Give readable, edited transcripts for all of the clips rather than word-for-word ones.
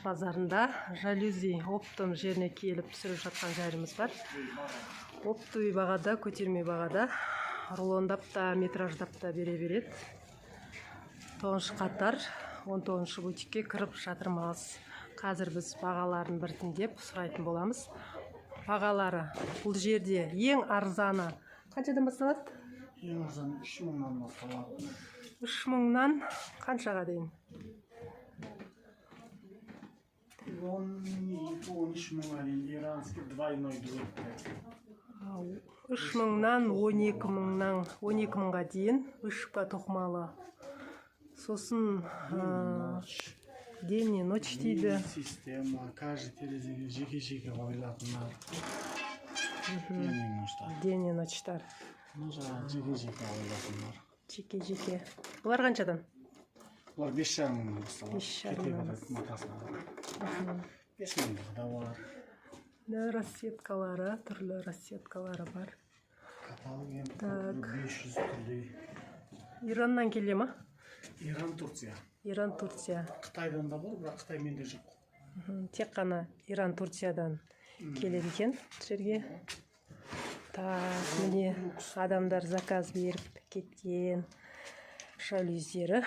базарында жалюзи оптом жеріне келіп түсіріп жатқан жеріміз бар. Оптовый бағада, көтерме бағада, рулондап та, метраждап та бере береді. Тоғызыншы қатар, 19-шы бутикке кіріп жатырмыз. Қазір біз бағаларын біртіндеп сұрайтын боламыз. Бағалары бұл жерде ең арзаны қаншадан басталады? Ең арзаны 3000-нан басталады. 3000-нан қаншаға дейін? 12-13 мыңға дейін иранский двойной двойка. 3000-нан 12 мыңнан, 12 мыңға дейін вышивка тоқымалы. Сосын день и ночь дейді. Система, каждый терезеге жеке-жеке қойылатындар. День и ночьтар. День и ночьтар. Мына жаңағы жеке-жеке қойылатындар. Жеке жеке. Бұлар қаншадан? Бұлар 5,5 мыңнан басталады. 5,5 Кете мыңнан. береді матасына қарай. 5 мыңдығы да бар. Мына расцветкалары, түрлі расцветкалары бар. Каталог енді Так. 500 түрлі. Ираннан келе ма? Иран, Турция. Иран, Турция. Қытайдан да бар, бірақ Қытай менде жоқ. Тек қана Иран, Турциядан келеді екен бұл жерге. Так, міне, адамдар заказ беріп кеткен жалюздері.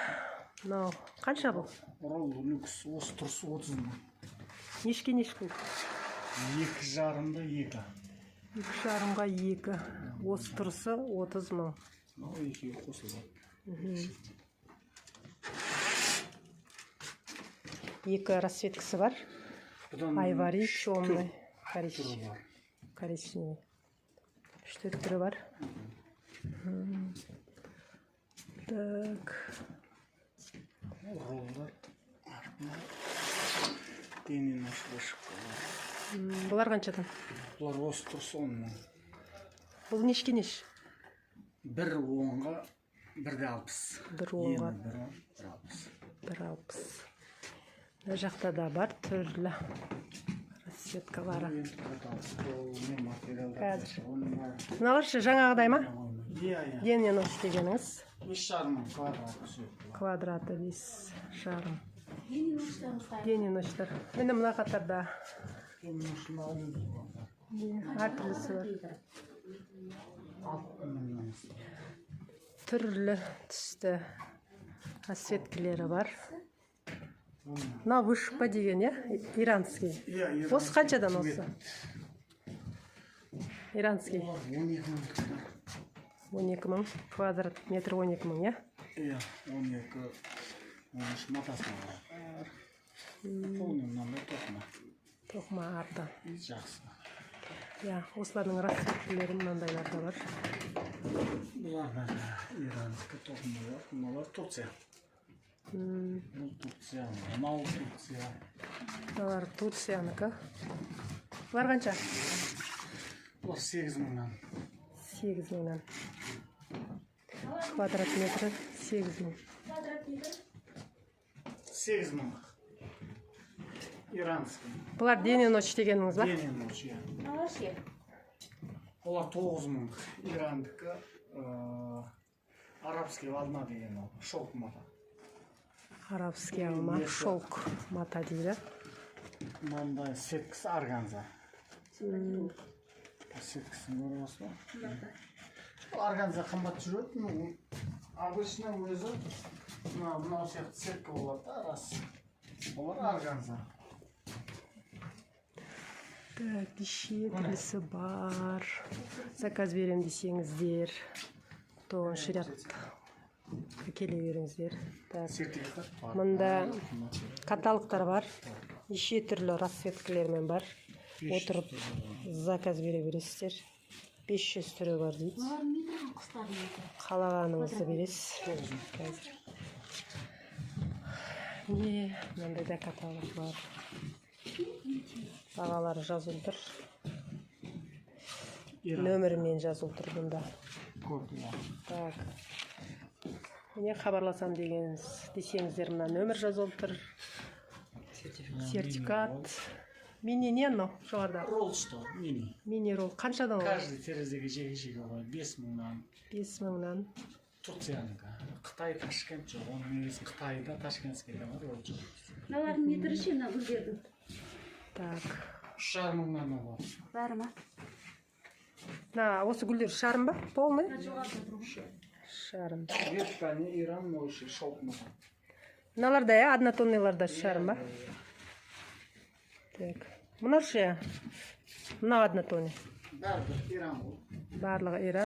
Мынау қанша бұл? Ролл люкс осы тұрысы 30 мың. Нешке неш бұл? 2,5-да 2. 2,5-ға 2. Осы тұрысы 30 мың. Мынау екеуі қосылған. Екі расцветкасы бар. Бұдан Айвори, үш, темный, төрт коричневый. түрі бар. Коричневый. Үш төрт түрі бар. Так. Роллдар артына день и ночь вышивкалар. Бұлар қаншадан? Бұлар осы тұрысы 10 мың. Бұл нешке неш? 1,10-ға 1,60. 1,10-ға. Ені 1,10, 1,60. 1,60. Мына жақта да бар түрлі расцветкалары. Енді каталог, ол не материалдар? Қазір. Оның бәрі. Мыналар ше, жаңағыдай ма? Иә. День и ночь дегеніңіз. 5,5 мың квадрат түседі бұлар. Квадраты 5,5. День и ночьтар. Міне, мына қатарда День и ночь мынау бар. не, әртүрлісі бар. 6 мыңнан. Түрлі түсті расцветкілері бар. Мынау вышивка деген, иә, иранский. Иә. Осы қаншадан, осы иранский? Олар 12 мың. 12 мың, квадрат метр 12 мың, иә? Иә, 12, 13 матасына қарай. Полный мынандай тоқыма. Тоқыма арты. И жақсы. Иә, осылардың расцветкілері мынандайлар да бар. Бұлар да иранский тоқымалар. Мыналар Турция. Бұл Турция, мынау Турция. Мыналар Турциянікі. Бұлар қанша? Бұлар 8000-нан. 8000-нан. Квадрат метрі 8000. 8000. Иранский. Бұлар день и ночь дегеніңіз ба? День и ночь, иә. Олар 9000. Ирандікі, арабский волна деген ол. Шелк мата. Арабский алма, Несі? шелк мата дейді. Мынандай сеткасы органза. Сеткасын көріп отырсыз ба? Бұл органза қымбат жүреді. Ну, обычно өзі мынау сияқты сетка болады да, рас. Олар органза. Так, неше түрлісі бар. Заказ берем десеңіздер, тоғызыншы ряд келе беріңіздер. Так, Сертификат бар. мында каталогтар бар. Неше түрлі расцветкілермен бар. Отырып заказ бере бересіздер. 500 түрі бар дейді. Қалағаныңызды бересіз. Қазір. Міне, мынандай да каталог бар. Бағалары жазулы тұр. Иран. Нөмірімен жазулы тұр бұнда. Көп, иә. Так. Міне, хабарласам деген десеңіздер, мына нөмір жазулы тұр. Сертификат. Мини не анау жоғарыда? Ролл что? Мини. Мини ролл қаншадан ол? Каждый терезеге жеке-жеке қояды. 5000-нан. 5000-нан. Турциянікі. Қытай, Ташкент жоқ. Оның негізі Қытайда, Ташкентскийде бар, ол жоқ. Мыналардың метрі ше, мына гүлдердің? Так. 3,5 мыңнан бар. Бәрі ма? Мына осы гүлдер 3,5 ба, полный? Мына жоғарыда тұр ғой. 3,5. Ветканы Иран моющий шелк. Мыналар да, иә, однотонныйлар да 3,5 ба? Так, мынау ше, мынау однотонный? Бәрі бір Иран ғой. Барлығы Иран.